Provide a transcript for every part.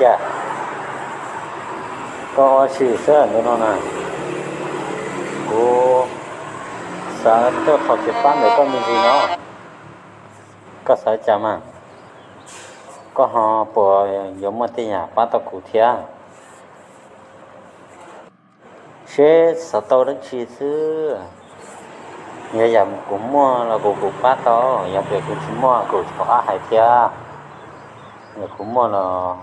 Tiag, koj ua si xwb ntu no na, kuv xav tuaj thov kev pab ntawm koj me ntsis no, koj xav cas mas, koj ho puas yuav muaj tej yam pab tau kuv thiab? Seb xav tau dab tsi xwb, yog yam kuv muaj los kuv kuv pab tau, yog tias kuv tsis muaj kuv tsis pom qab hais thiab. Yog kuv muaj los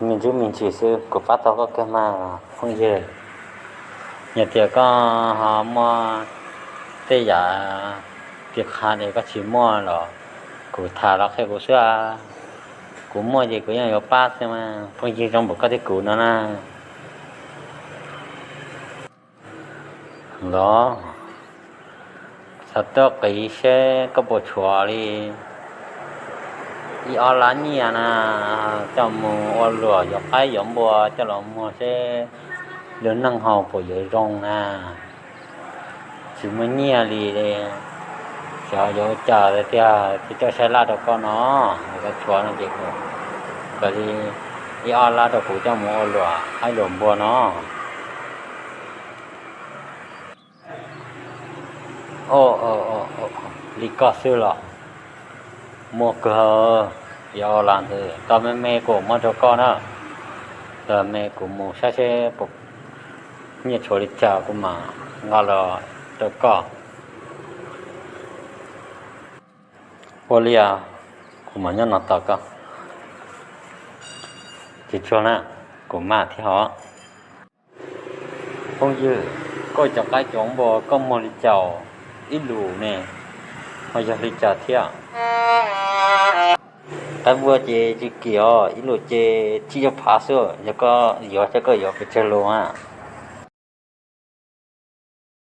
me ntsis me ntsis xwb kuv pab tau koj kawg mas phooj ywg. Yog tias koj ho muaj tej yam tias qhia tias koj tsis muaj los kuv tham los qhia kuv xwb, kuv muaj ces kuv yeej yuav pab xwb mas phooj ywg zoo npaum koj thiab kuv no na. Los xav tuaj qiv seb koj puas tshuav li ib ob lab nyiaj na, coj mus ua luam yuav qaib yuav npua coj los muag seb lub neej ho puas yuav zoo na. Tsis muaj nyiaj li, xyov yuav ua cas tiag, tsis tau saib laj rau koj no, koj tshuav no ces kom li ib ob lab rau kuv coj mus ua luam qaib luam npua no. Li koj xwb los muaj kawg, yuav ua los ntawd tau me me kuv muab rau koj na. Tau me kuv mus saib seb nyiaj tshuav li cas kuv mam nqa los rau koj. Ua li, kuv mam nyob no tos koj. Tsis tshua na, kuv maj thiab os. Phooj ywg, koj cov qaib cov npua koj muag li cas, ib lus ne, ho yog li cas thiab? Qaib npua ces tsis kim os, ib lus ces tsib caug phav xwb, yog koj yuav ces koj yuav pes tsawg lus a?